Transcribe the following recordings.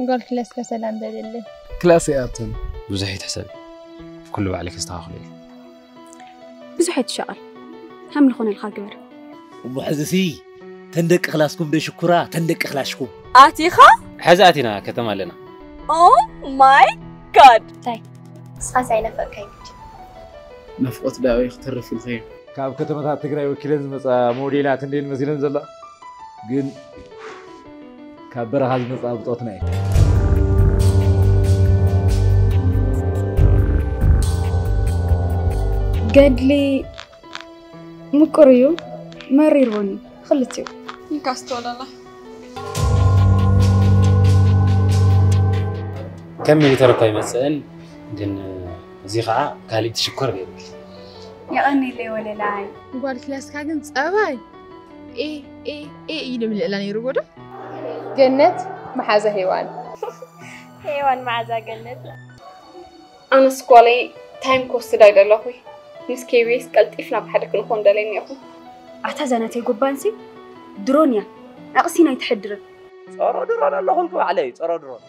ጓል ክለስካ ሰላም በልልኝ። ክላስ ይኣቱን። ብዙሕ ይትሕሰብ ኩሉ ባዕልክ ኣስተኻኽሎ ኢለ። ብዙሕ ኣይትሻቐል። ከም ዝኾነልካ ግበር። እሞ ሕዝሲ ተን ደቂ ክላስኩም ዶ ሽኩራ ተን ደቂ ክላሽኩም። ኣቲኻ? ሕዚ ኣቲና ከተማ ኣለና። Oh my god። ንስኻስ ኣይነፈቅካይ ግዲ። ናፍቆት ዳኣበይ ክተርፍ ኢልካዮ። ካብ ከተማታት ትግራይ ወኪለን ዝመፃ ሞዴላት እንዴን መሲለን ዘሎ ግን ካብ በረኻ ዝመፃ ብፆትና እዩ። ገድሊ ምቁር እዩ መሪርዎን እዩ ክልቲኡ። እንካስተወለላ ከም ሚሊተሪ እኳ ይመፅእን ግን እዚ ከዓ ካልእ ትሽኮር ገይሩ የቐኒለይ ወለላይ። ጓል ክላስካ ግን ፀባይ ኤ ኤ ኤ እዩ ልምልእላ ነይሩ ጎዶ። ገነት መሓዛ ሄዋን። ሄዋን መዓዛ ገነት። ኣነስ ጓለይ ታይም ክወስድ ኣይደለኹይ ምስ ኬቢኤስ ቀልጢፍ ናብ ሓደ ክንኾን ደለየ እኒአኹ። ኣታ ዛናተይ ጎባንሲ ድሮን እያ ኣቕሲን ኣይትሕድርን። ጸሮ ድሮን ኣለኹልኩ ባዕለይ ጸሮ ድሮን።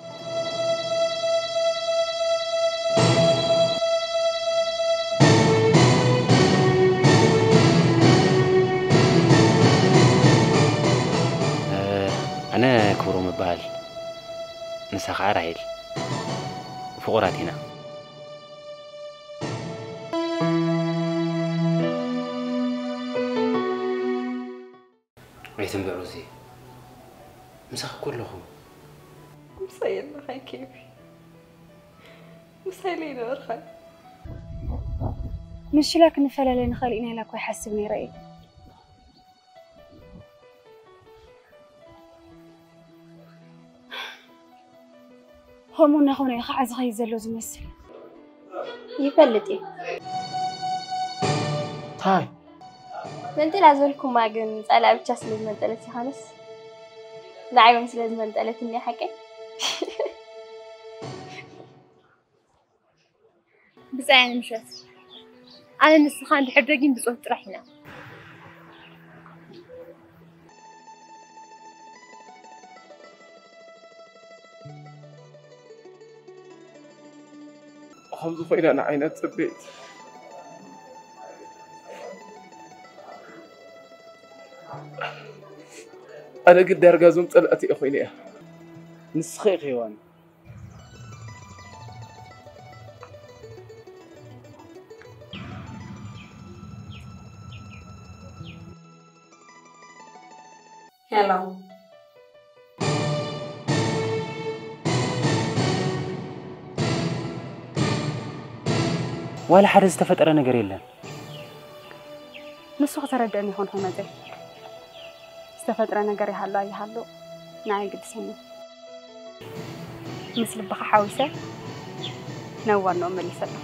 ኣነ ክብሮም እበሃል ንሳ ከዓ ራሄል ፍቑራት ኢና። ኣይትንበሩ እዚ ምሳኺ እኮ ኣለኹ። ምሳይ ኣለኻ ኬቢ ምሳይ ለይነበርኻ። ምሽላ ክንፈላለ ንኽእል ኢና ኢለ እኮ ይሓስብ ነይረ እየ። ከምኡ እናኾነ እዩ ከዓ ዝኸይድ ዘሎ ዝመስል። ይፈልጥ እዩ። ታይ መንጠላ ዝበልኩማ ግን ጸላእ ብቻ ስለ ዝመንጠለት ይኾነስ ንዓዮም ስለ ዝመንጠለት እኒኣ ሓቀይ። ብጻይ ንምሸት ኣነ ንስኻ እንድሕር ደጊም ብጾት ጥራሕ ኢና። ከምዚ ኮይና ንዓይነት ጽቤት ኣነ ግን ዳርጋ ዞም ጸላእቲ እየ ኮይነ እያ። ንስኸ ኢኺ ሄዋን። ሄሎ ዋላ ሓደ ዝተፈጠረ ነገር የለን። ንሱ ክተረድአኒ ይኾን ክመፀ ዝተፈጥረ ነገር ይሃሉ ኣይሃሉ ንዓይ ግድሰኒ። ምስ ልብኻ ሓዊሰ ናብ ዋናኡ መሊሰ ኣለኹ።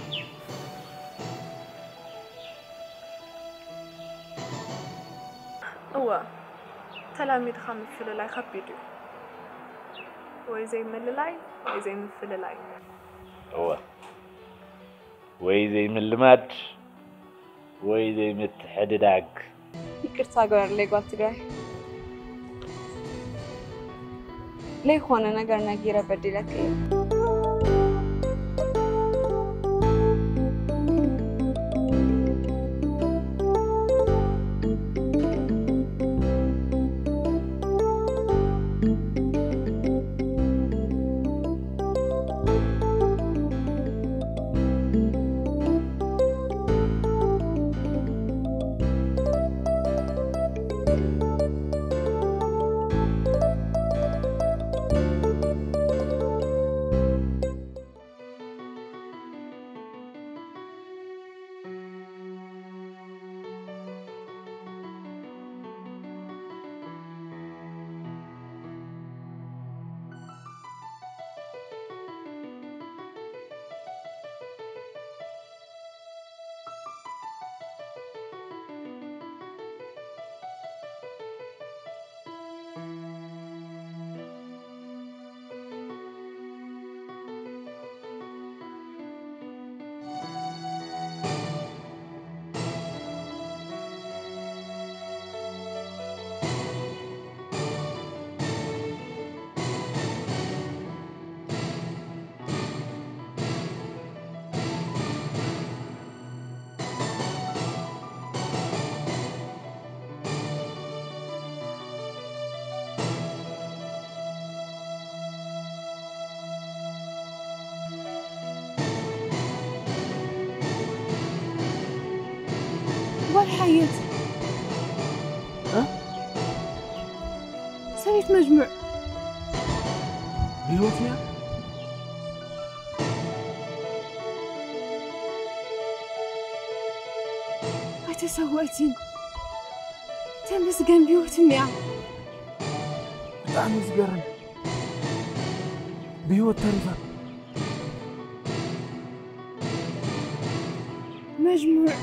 እወ ተላሚድኻ ምፍልላይ ከቢድ እዩ። ወይ ዘይምልላይ ወይ ዘይምፍልላይ። እወ ወይ ዘይምልማድ ወይ ዘይምትሕድዳግ። ይቅርታ ግበርለይ ጓል ትግራይ። ለይኮነ ነገር ነጊረ በዲለኪ እየ። ሓየት ሰበይት መጅሙዕ ብህይወት እያ። ኣይተሰወእትን። ተመስገን ብህይወት እኒኣ። ብጣዕሚ ዝገርም። ብህይወት ተሪፋ። መጅሙዕ።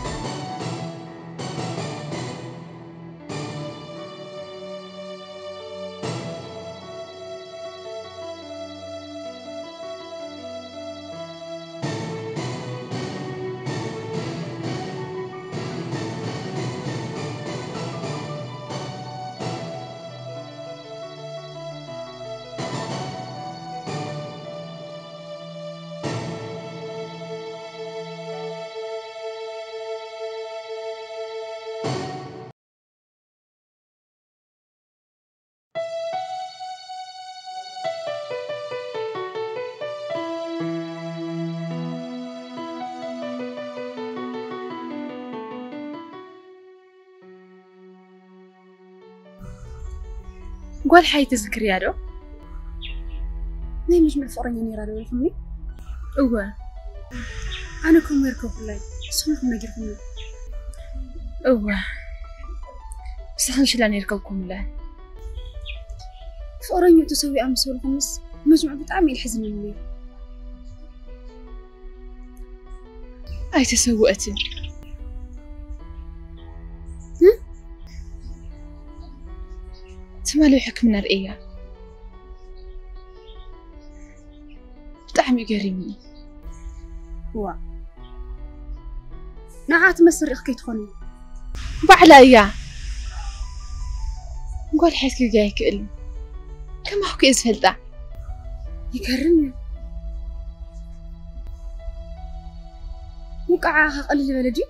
ጓል ሓይ ትዝክርያ ዶ? ናይ መጅምዕ ፍቕረኛ ነይራ ዶ ኢልኩምኒ? እወ። ኣነ ከም ወርከብኩላይ ንስኹም ኢኹም ነጊርኩምኒ። እወ። ንስኽን ሽላ ነይርከብኩምለን። ፍቕረኛኡ ተሰዊኣ ምስ በልኩምስ መጅምዕ ብጣዕሚ እዩ ዝሕዝነኒ ነይሩ። ኣይተሰወአትን። ትማሊ ኣብ ሕክምና ርእየያ። ብጣዕሚ እዩ ገሪምኒ። ዋ፣ ንዓ ትመስል ርኢኽ ከይትኾኒ። ባዕላ እያ። ጓል ሓይት ክርድያ ኣይክእልን። ከማኹ እየ ዝፈልጣ። ይገርም እዩ። ውቃዓኻ ቅልል ዝበለ ድዩ?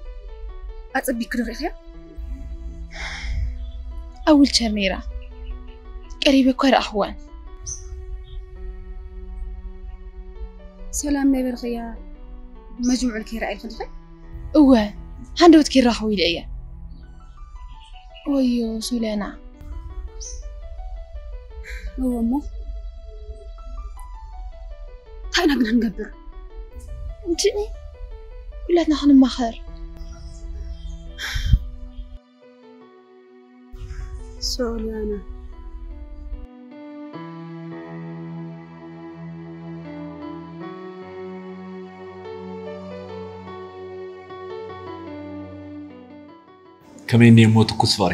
ኣጸቢክ ዶ ርኢኽያ? ኣብ ዊልቸር ነይራ። ቀሪበ እኳ ኣይረኣኽዋን። ሰላም ናይ በልኽያ መጅሙዕ ከይረኣየልኪ ዲኺ? እወ፣ ሃንደበት ከይራኸቡ ኢለ እየ። ወዮ ሶልያና። እወ እሞ እንታይ ኢና ግን ክንገብር? እንድዒ ኩላትና ክንማኸር። ሶልያና። ከመይ እኒኦ እሞ ትኩስ ፍቕሪ?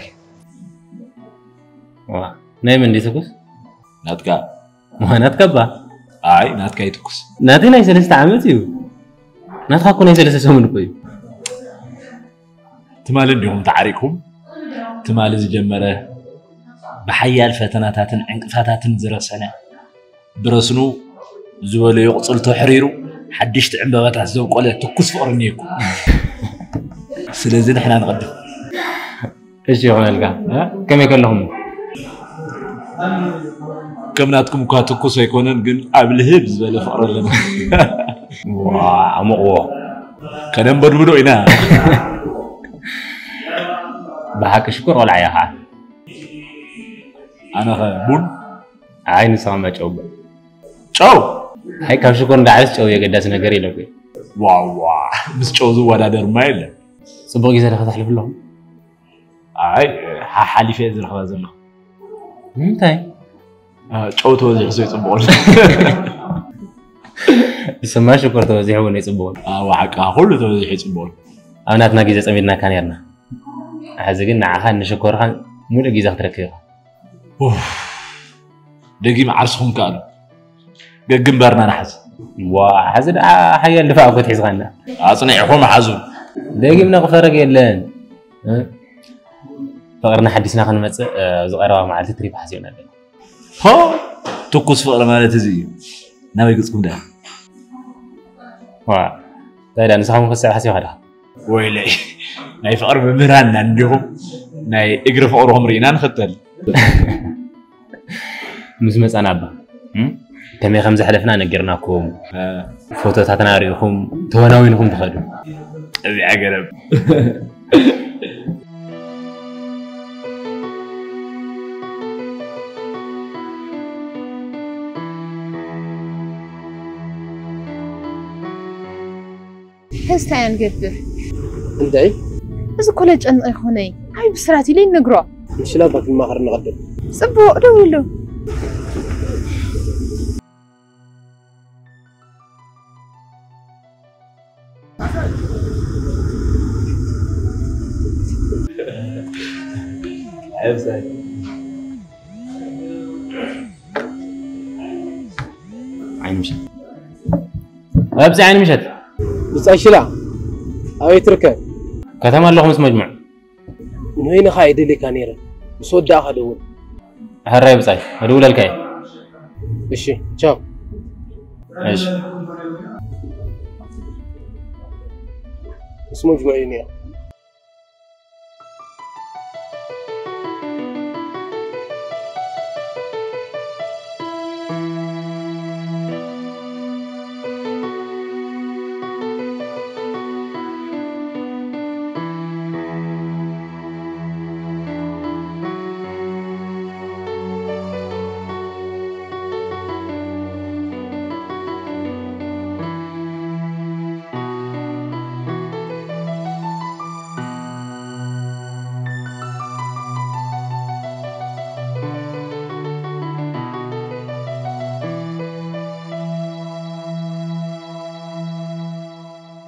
ዋ፣ ናይ መን ድዩ ትኩስ? ናትካ። ዋ፣ ናትካ እባ። ኣይ፣ ናትካ እዩ ትኩስ። ናተይ ናይ ሰለስተ ዓመት እዩ። ናትካ እኮ ናይ ሰለስተ ሰሙን እኮ እዩ። ትማሊ እንዲኹም ተዓሪቕኩም? ትማሊ ዝጀመረ ብሓያል ፈተናታትን ዕንቅፋታትን ዝረሰነ፣ ብረስኑ ዝበለዮ ቁጽልቶ ሕሪሩ ሓድሽቲ ዕምበባታት ዘብቆለ ትኩስ ፍቕሪ እኒኤኩም። ስለዚ ንሕና ንቐድም። እሺ ይኹነልካ። እ? ከመይ ከለኹም? ከም ናትኩም እኳ ትኩስ ኣይኮነን፣ ግን ኣብ ልህብ ዝበለ ፍቕሪ ኣለና። ዋ፣ ኣሞቕዎ። ከነንበድብዶ ኢና። ብሓቂ ሽኮር ቆልዓ ኢኻ። ኣነኸ ቡን? ኣይ ንስኻ እማ ጨው። ጨው? ኣይ ካብ ሽኮር እንዳዓበስ ጨው የገዳሲ ነገር የለን እኮ። ዋዋ፣ ምስ ጨው ዝወዳደር እማ የለን። ጽቡቕ ግዜ ዶ ከተሕልፉ ኣለኹም? ኣይ፣ ሓሓሊፈ እየ ዝረኽባ ዘለኹ። ንምንታይ? አ፣ ጨው ተበዚሑ ሰው ይጽብቑ። ዝስማ ሽኮር ተበዚሑ እውን ይጽብቑ። ኣዋ፣ ሓቅኻ፣ ኩሉ ተበዚሑ ይጽብቑ። ኣብ ናትና ግዜ ጸሚድናካ ነርና። ሕዚ ግን ንዓኻን ንሽኮርኻን ሙሉእ ግዜ ክትረክብ ኢኻ። ኡፍ፣ ደጊም ዓርስኹም ከኣሉ። ገግንበርና ንሓዝ። ዋ፣ ሕዚ ደኣ ሓያል ድፋዕ እኮ ትሒዝኻና። ኣጽኒዕኹም ሓዙ። ደጊም ነቕፈረግ የለን። እ? ፍቕርና ሓዲስና ክንመጽእ፣ እ፣ ኣብዚ ቀረባ መዓልቲ ትሪፕ ሓሲብና ኣለና። ሆ፣ ትኩስ ፍቕሪ ማለት እዚ እዩ። ናበይ ገጽኩም ደኣ? ዋ፣ እንታይ ደኣ ንስኻ እውን ክትስዕብ ሓሲብካ ዲኻ? ወይለይ፣ ናይ ፍቕሪ መምህራንና እንዲኹም ናይ እግሪ ፍቕርኹም ርኢና ንኽተል። ምስ መጻና እባ፣ እም? ከመይ ከም ዘሕለፍና ነጊርናኩም፣ እ። ፎቶታትና ርኢኹም ተወናዊንኩም ትኸዱ። ጠቢዐ ገረብ። እንታይ ንገብር? እንታይ? እዚ ኮለ ጨንቕ ይኾነይ። ዓብዪ ብስራት ኢለ ይነግሮ። ንሽላባ ክንማኸር ንቐድም። ጽቡቕ፣ ደውሉ። ዓይኒ ምሸት። ኣብዚ ዓይኒ ምሸት። ብጻይ ሽላ፣ ኣበይ ትርከብ? ከተማ ኣለኹ ምስ መጅሙዕ። ንበይንኻ እየ ደልየካ ነይረ። ምስ ወዳእኻ ደውል። ሕራይ ብጻይ፣ እድውለልካ እየ። እሺ፣ ቻው። እሺ። ምስ መጅሙዕ እዩ ነይረ።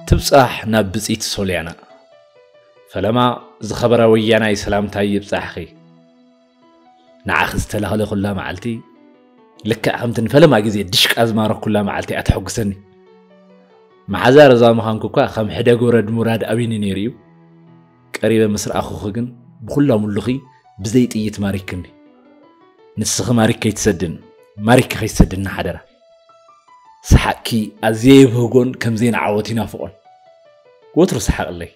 ትብጻሕ ናብ ብጺት ሶልያና። ፈለማ ዝኸበራ ወያናይ ሰላምታይ ይብጻሕኺ። ንዓኺ ዝተላህለ ኩላ መዓልቲ ልክዕ ከምቲ ንፈለማ ግዜ ድሽቃ ዝማረኩላ መዓልቲ እያ ተሐጉሰኒ። መሓዛ ረዛ ምዃንኩ እኳ ከም ሕደግ ወረድ ሙራድ ኣብዩኒ ነይሩ እዩ። ቀሪበ ምስ ረኣኹኺ ግን ብኹላ ሙሉኺ ብዘይ ጥይት ማሪክኒ። ንስኺ ማሪክ ከይትሰድን፣ ማሪክ ከይትሰድኒ ሓደራ። ሰሓቅኪ ኣዝየ የብህጎን ከም ዜና ዓወት ይናፍቆን። ወትሩ ሰሓቅለይ።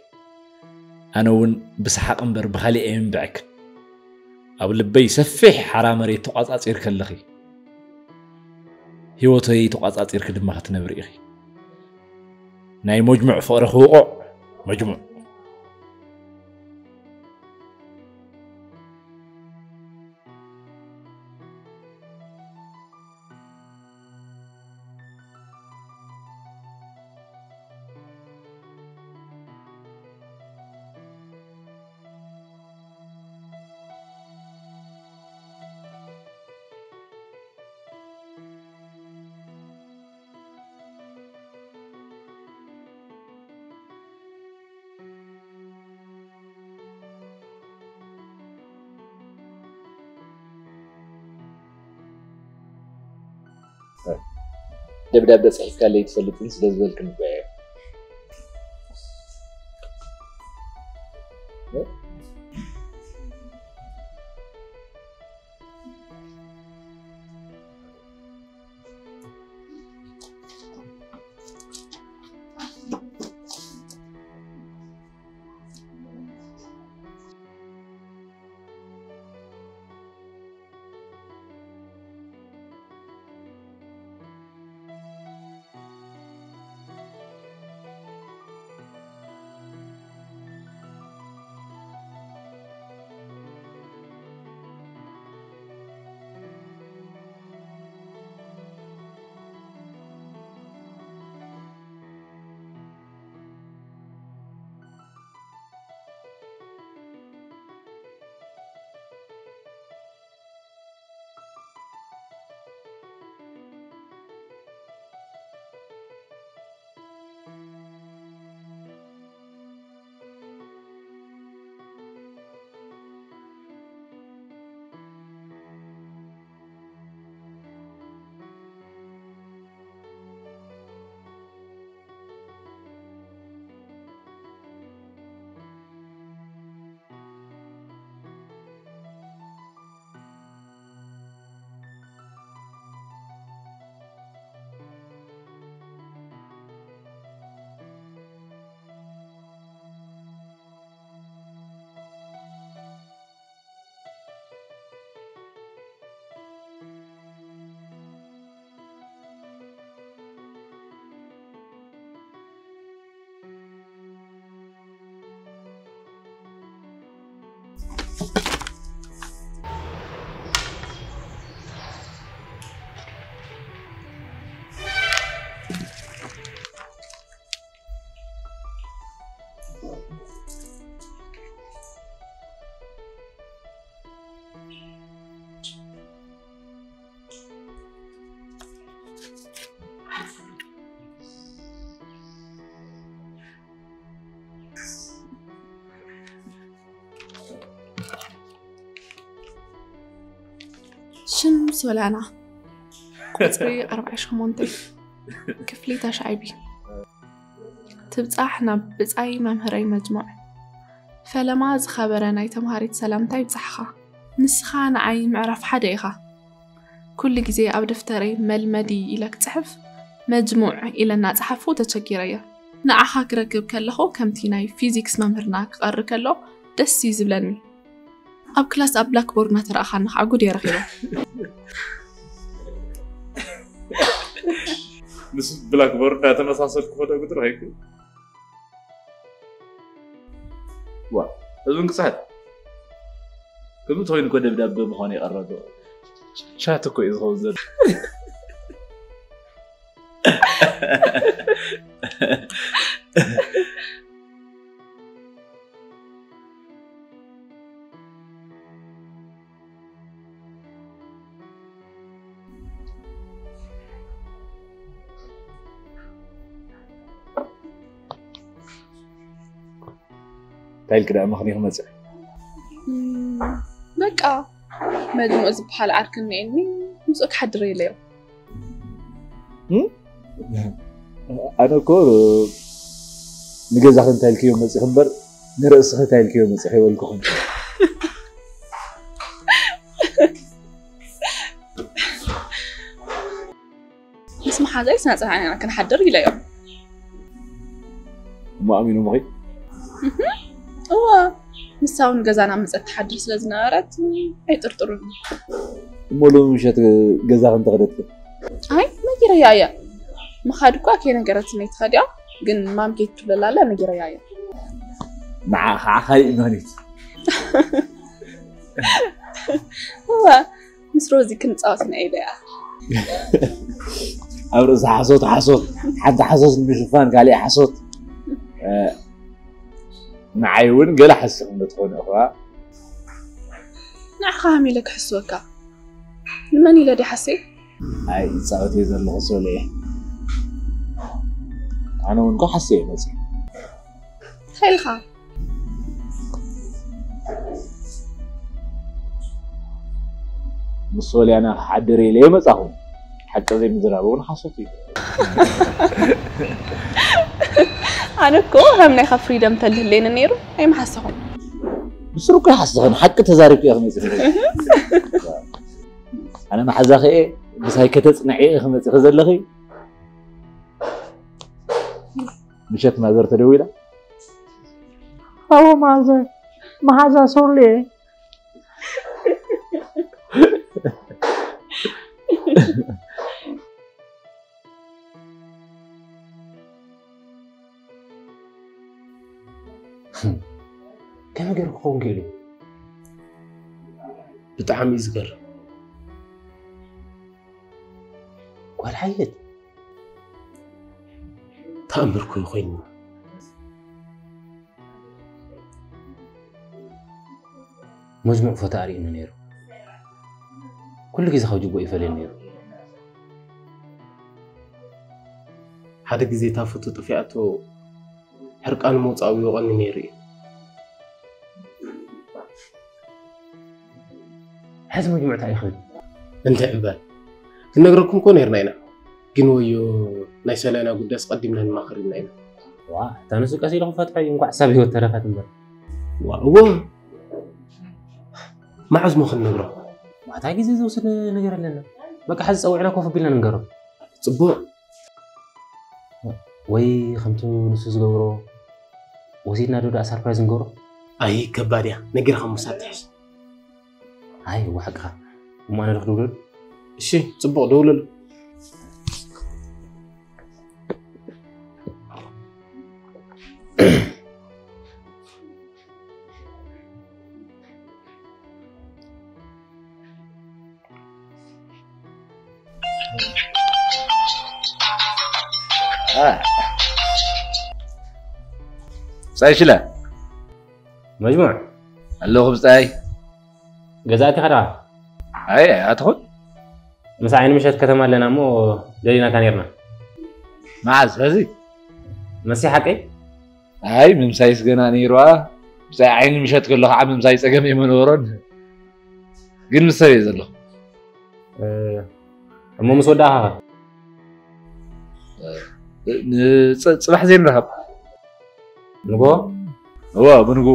ኣነ እውን ብሰሓቅ እምበር ብኻሊእ ኣይምንብዐክን። ኣብ ልበይ ሰፊሕ ሓራ መሬት ተቋጻጺርኪ ኣለኺ። ህይወተይ ተቋጻጺርኪ ድማ ክትነብሪ ኢኺ። ናይ መጅሙዕ ፍቅሪ ክውቕዕ መጅሙዕ። ደብዳቤ ጽሒፍካለይ ትፈልጥ ግን ስለ ዝበልክኒ እኮ እየ። ሶላና፣ ቁጽሪ ኣርባዕተ ሸሞንተ፣ ክፍሊ ተሻዒቢ። ትብጻሕ ናብ ብጻይ መምህረይ መጅሙዕ። ፈለማ ዝኸበረ ናይ ተምሃሪት ሰላምታ ይብጻሕኻ። ንስኻ ንዓይ ምዕራፍ ሓደ ኢኻ። ኩሉ ግዜ ኣብ ደፍተረይ መልመዲ ኢለ ክጽሕፍ፣ መጅሙዕ ኢለ እናጸሓፉ ተቸጊረዮ። ንዓኻ ክረክብ ከለኹ ከምቲ ናይ ፊዚክስ መምህርና ክቐሪ ከሎ ደስ እዩ ዝብለኒ። ኣብ ክላስ ኣብ ብላክቦርድ እናተረኣኻኒ ከዓ ጉድ እየ ረኺበ። ምስ ብላክቦርድ እናተመሳሰልኩ ፎቶ ቁጥሪ ኸይኩ። ዋ፣ እዝን ክሳድ። ከምዚ ተኾይኑ እኮ ደብዳበ ምዃኑ ይቐረዶ። ቻት እኮ እዩ ዝኸውን ዘሎ። እንታይ ኢልኪ ደኣ ምኽኒ ክመጽእ? በቃ መጅሙዕ ዝበሃል ዓርኪ እኒኤኒ፣ ምስኡ ክሓድር ኢለዮ። ኣነ እኮ ንገዛኺ እንታይ ኢልክዮ መፂኺ እምበር ንርእስኺ እንታይ ኢልክዮ መፂኺ ይበልኩኹም። ምስ መሓዛይ ስነ ፅንዓት ኢና ክንሓድር ኢለዮም። እሞ ኣሚኖምኺ? እዋ ንሳ እውን ገዛና መፀት ትሓድር ስለ ዝነበረት ኣይጥርጥሩን። እሞ ሎሚ ምሸት ገዛኺ እንተኸደትኪ? ኣይ ነጊረያ እያ። ምኻድ እኳ ከይነገረትኒ ኣይትኸድያ፣ ግን ማም ከይትብለላ ኣላ ነጊረያ እያ። ንዓ ከዓ ካሊእ መኽኒት። እዋ ምስ ሮዚ ክንፃወት ኢና ኢለያ። ኣብ ርእሲ ሓሶት ሓሶት፣ ሓንቲ ሓሶት ንምሽፋን ካሊእ ሓሶት። ንዓይ እውን ገለ ሓሲኹም ዶ ትኾኑ እኽዋ? ንዓኻ ሃም ኢለ ክሕስወካ ንመን ኢለ ድየ ሓስየ? ኣይ ይፃወት እየ ዘለኹ ሶልየ። ኣነ እውን እኮ ሓስየ እየ መፅየ። እንታይ ኢልካ? ምስ ሶልያና ክሓድር ኢለ እየ መፃኹ። ሓቂ ዘይምዝራብ እውን ሓሶት እዩ። ኣነ እኮ ከም ናይኻ ፍሪደም ተልህለኒ ነይሩ ኣይምሓሰኹን። ብስሩ እኮ ይሓስኽን ሓቂ ተዛሪብኪ እየ ክመፅእ። ኣነ መሓዛኺ እየ ምሳይ ከተፅንዒ እየ ክመፅእኺ ዘለኺ። ምሸት ማዘር ተደዊላ ኣዎ ማዘር መሓዛ ሶሌ ከመይ ገይሩ ክኸውን ክኢሉ? ብጣዕሚ እዩ ዝገርም። ጓል ሓየት ተኣምር ኮይኑ ኮይኑ መጅሙዕ ፎቶ ኣርእዩኒ ነይሩ። ኩሉ ግዜ ካብ ጅቦ ይፈልየኒ ነይሩ። ሓደ ግዜ እታ ፎቶ ጠፊኣቶ ሕርቃኑ ምውፃኡ ይወቐኒ ነይሩ እዩ። ሕዚ መጅሙዕ እንታይ እዩ ክብል? እንታይ እምበር ክንነግረኩም እኮ ነይርና ኢና፣ ግን ወዮ ናይ ሰላና ጉዳይስ ቀዲምና ንማኸር ኢልና ኢና። ዋ እታ ንሱ ቀስ ኢልኩም ፈትሖ እዩ እንኳዕ ሰብ ህይወት ተረፈት እምበር። ዋ እዎ መዓዝ ሞ ክንነግሮ? ዋታ ግዜ ዝወስድ ነገር ኣለና። በቃ ሕዚ ፀዊዕና ኮፍ ኣቢልና ንንገሮ። ፅቡቕ። ወይ ከምቲ ንሱ ዝገብሮ ወሲድና ዶ ደኣ ሳርፕራይዝ ንገብሮ? ኣይ ከባድ እያ ነጊርካ ምሳብ ትሕዝ። ኣይ እወ ሓቅኻ። እሞ ኣነ ዶ ክድውለሉ? እሺ ፅቡቕ ደውለሉ። ብፃይ ሽለ መጅሙዕ ኣለኹ ብፃይ ገዛ ኣቲኻ ደኣ ኣይ ኣይኣትኹን ምስ ዓይኒ ምሸት ከተማ ኣለና እሞ ደሊናካ ነርና መዓዝ ሕዚ መሲ ሓቀይ ኣይ ምምሳይስ ገና ነይርዋ ብፃይ ዓይኒ ምሸት ከሎ ከዓ ምምሳይ ፀገም የመነበሮን ግን ምስ ሰብ እየ ዘለኹ እሞ ምስ ወዳእኻ ኸ? ንጽ- ጽባሕ ዘይንራኸብ። ንጎ? እዋ፣ ብንጉ።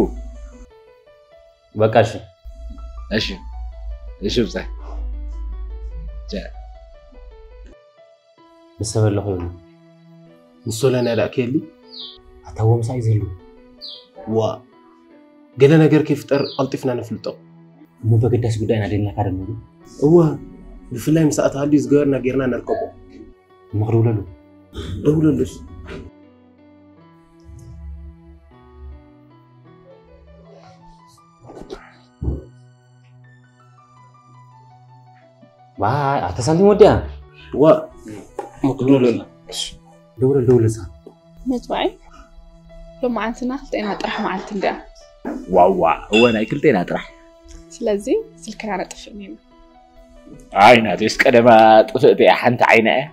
በቃ እሺ። እሺ። እሺ፣ ብጻይ። ቻ። ምስ ተበለኹ ይብሉ። ንሶለና ላእክየሊ። ኣታ ወምሳይ ዝህሉ። ዋ። ገለ ነገር ከይፍጠር ቀልጢፍና ነፍልጦ። እሞ በገዳሲ ጉዳይና ደልናካ ደምሉ። እዋ። ብፍላይ ምስ ኣተሃልዩ ዝገበርና ጌርና ነርከቦ። እሞ ክድውለሉ። ደውለሉስ። ዋይ፣ ኣታ ሳንቲም ወዲያ። ዋ። እሞ ክድውለሉ። ደውለ፣ ደውለ ሳ። መጽዋዒ። ሎማዓንትና ክልቴና ጥራሕ መዓልቲ እንድያ። ዋዋ፣ እወ፣ ናይ ክልቴና ጥራሕ። ስለዚ ስልክና ነጥፍእ ነይና። ኣይ፣ ናተይስ ቀደማ ጥፍእቲ እያ፣ ሓንቲ ዓይና እያ።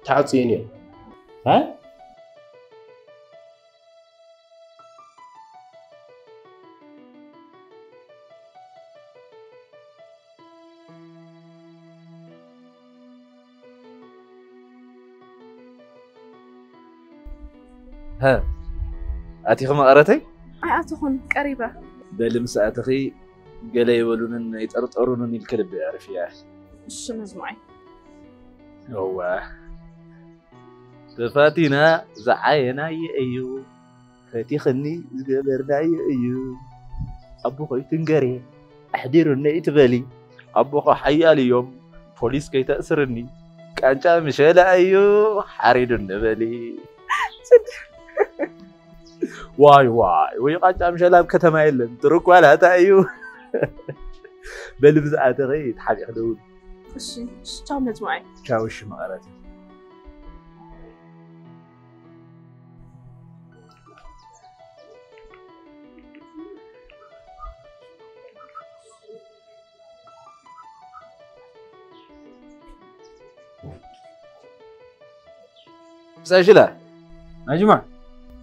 ተዓጽየን እየን። እ? ሀ፣ ኣቲኺ መቐረተይ? ኣይኣተኹን፣ ቀሪበ። በሊ ምስ ኣተኺ ገለ ይበሉንን ይጠርጠሩንን ኢልኪ ልቢ ኣዕርፍያ። እሺ መዝሙዓይ። እዋ፣ ተፋቲና ዝዓየናዮ እዩ፣ ፈቲኽኒ ዝገበርናዮ እዩ። ኣቦ ኮይትንገሬ ኣሕዲሩኒ ኣይትበሊ፣ ኣቦኻ ሓያል እዮም፣ ፖሊስ ከይተእስርኒ፣ ቃንጫ ምሸላ እዩ ሓሪዱኒ በሊ። ዋይ ዋይ፣ ወይ ቃንጫ ምሸላ ኣብ ከተማ የለን፣ ትርኳላታ እዩ። በሊ ብዝኣተኸይ ተሓቢእክ ደውል። እሺ፣ እሺ፣ ቻው መዝሙዓይ። ቻው፣ እሺ መቐረት። ብጻይ ሽለ። ኣጅማ።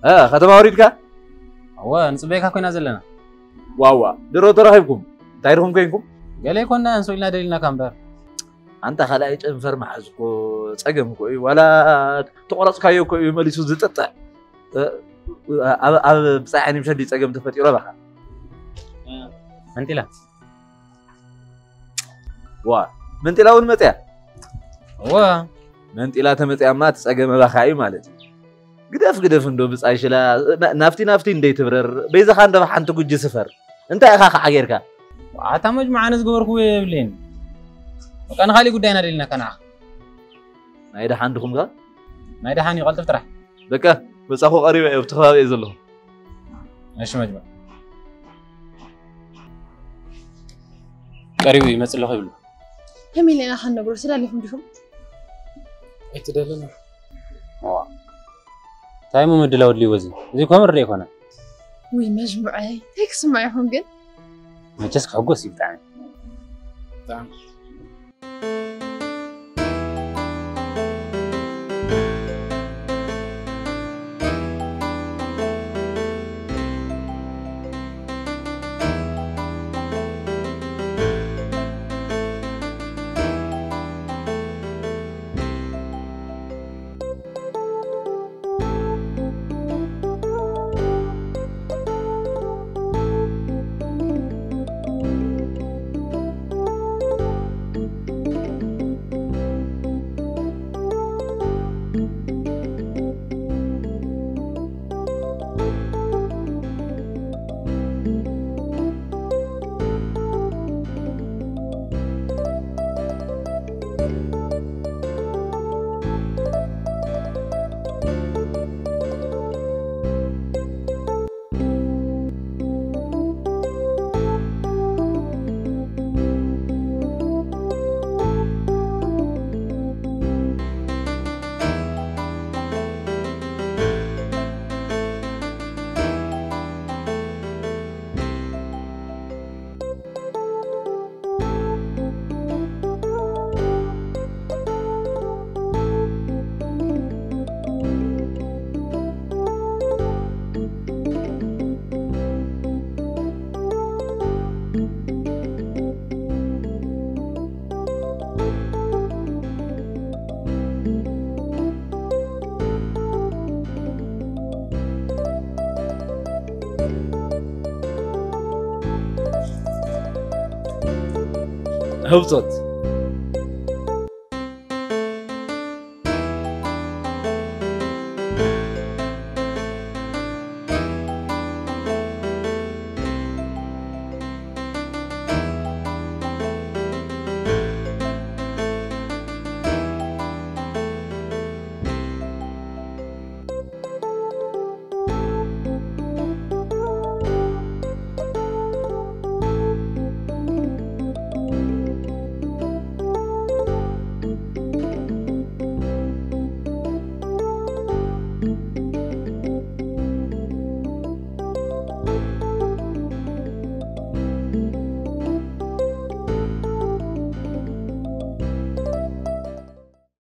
እ፣ ከተማ ወሪድካ? እወ፣ ንጽበየካ ኮይና ዘለና። ዋዋ፣ ድሮ ተራኺብኩም? እንታይ ድኹም ኮይንኩም? ገለ ይኮንና፣ እንሶ ኢልና ደሊልናካ እምበር። ኣንታ ካልኣይ ጨንፈር መሓዝ እኮ ጸገም እኮ እዩ። ዋላ ተቆረጽካዮ እኮ እዩ መሊሱ ዝጥጥዕ። እ፣ ኣብ፣ ኣብ ብጻይ ዓይኒ ምሸት ድዩ ጸገም ተፈጢሩ ኣባኻ? መንጢላ። ዋ፣ መንጢላ እውን መጽያ? እወ። መንጢላ ተመጽያማ እቲ ጸገም ኣባኻ እዩ ማለት እዩ። ግደፍ፣ ግደፍ እንዶ ብጻይ ሽላ፣ ና-፣ ናፍቲ፣ ናፍቲ እንደይ ትብረር፣ በይዛኻ እንዶ ሓንቲ ጉጂ ስፈር። እንታይ ኢኻ ከዓ ጌርካ? ኣታ መጅሙዓ ኣነ ዝገበርኩዎ የብለይን። በቃ ንኻሊእ ጉዳይና ደሊናካ ንዓኻ። ናይ ደሓን ድኹም ከ? ናይ ደሓን እዩ፣ ቀልጥፍ ጥራሕ። በቃ፣ በጻኹ ቀሪበ እየ፣ ኣብቲ ከባቢ እየ ዘለኹ። እሺ መጅሙዓ። ቀሪቡ ይመጽእ ኣለኹ ይብሉ። ከመይ ኢልና ኢና ክንነግሮ? ተዳሊኹም ዲኹም? ኣይትደልን። ዋ። እንታይ እሞ ምድላው ኣድልይዎ እዚ? እዚ እኮ ምርእ ኣይኮነን። ውይ መጅሙዐይ፣ እንታይ ክስማዕ ይኹን ግን? መቸስ ክሕጎስ እዩ ብጣዕሚ። ብጣዕሚ። ህውጾት።